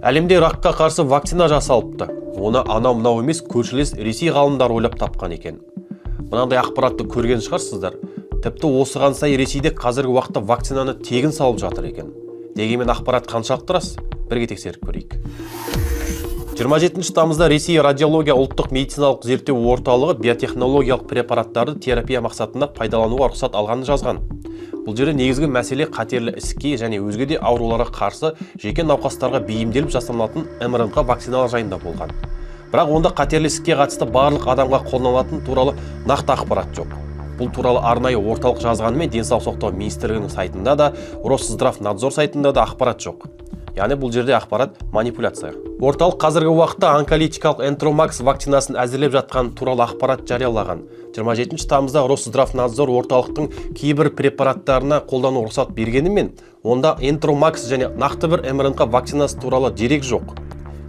Әлемде ракқа қарсы вакцина жасалыпты. Оны анау мынау емес, көршілес Ресей ғалымдары ойлап тапқан екен. Мынандай ақпаратты көрген шығарсыздар. Тіпті осыған сай Ресейде қазіргі уақытта вакцинаны тегін салып жатыр екен. Дегенмен ақпарат қаншалықты рас, бірге тексеріп көрейік. 27 тамызда Ресей радиология ұлттық медициналық зерттеу орталығы биотехнологиялық препараттарды терапия мақсатында пайдалануға рұқсат алғанын жазған. Бұл жерде негізгі мәселе қатерлі ісікке және өзге де ауруларға қарсы жеке науқастарға бейімделіп жасалынатын МРНҚ вакциналар жайында болған. Бірақ онда қатерлі ісікке қатысты барлық адамға қолданылатын туралы нақты ақпарат жоқ. Бұл туралы арнайы орталық жазғанымен, Денсаулық сақтау министрлігінің сайтында да, Росздравнадзор сайтында да ақпарат жоқ. Яғни бұл жерде ақпарат манипуляция. Орталық қазіргі уақытта онколитикалық Энтромакс вакцинасын әзірлеп жатқаны туралы ақпарат жариялаған. 27 тамызда Росздравнадзор орталықтың кейбір препараттарына қолдану рұқсат бергенімен, онда Энтромакс және нақты бір МРНҚ вакцинасы туралы дерек жоқ.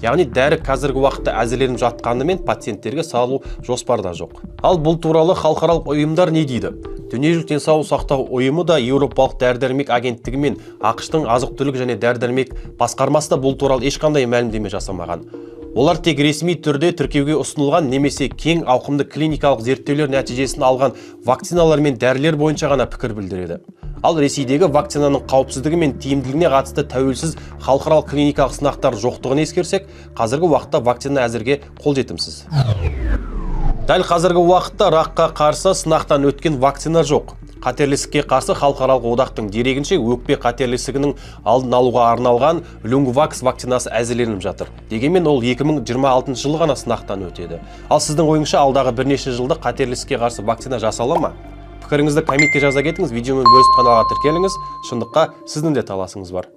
Яғни дәрі қазіргі уақытта әзірленіп жатқанымен, пациенттерге салу жоспарда жоқ. Ал бұл туралы халықаралық ұйымдар не дейді? Дүниежүзілік денсаулық сақтау ұйымы да, Еуропалық дәрі-дәрмек агенттігі мен АҚШ-тың азық-түлік және дәрі-дәрмек басқармасы да бұл туралы ешқандай мәлімдеме жасамаған. Олар тек ресми түрде тіркеуге ұсынылған немесе кең ауқымды клиникалық зерттеулер нәтижесін алған вакциналар мен дәрілер бойынша ғана пікір білдіреді. Ал Ресейдегі вакцинаның қауіпсіздігі мен тиімділігіне қатысты тәуелсіз халықаралық клиникалық сынақтар жоқтығын ескерсек, қазіргі уақытта вакцина әзірге қолжетімсіз. Дәл қазіргі уақытта ракқа қарсы сынақтан өткен вакцина жоқ. Қатерлі ісікке қарсы халықаралық одақтың дерегінше, өкпе қатерлі ісігінің алдын алуға арналған Люнгвакс вакцинасы әзірленіп жатыр. Дегенмен ол 2026 жылы ғана сынақтан өтеді. Ал сіздің ойыңызша, алдағы бірнеше жылда қатерлі ісікке қарсы вакцина жасала ма? Пікіріңізді комментке жаза кетіңіз, видеомен бөлісіп, каналға тіркеліңіз. Шындыққа сіздің де таласыңыз бар.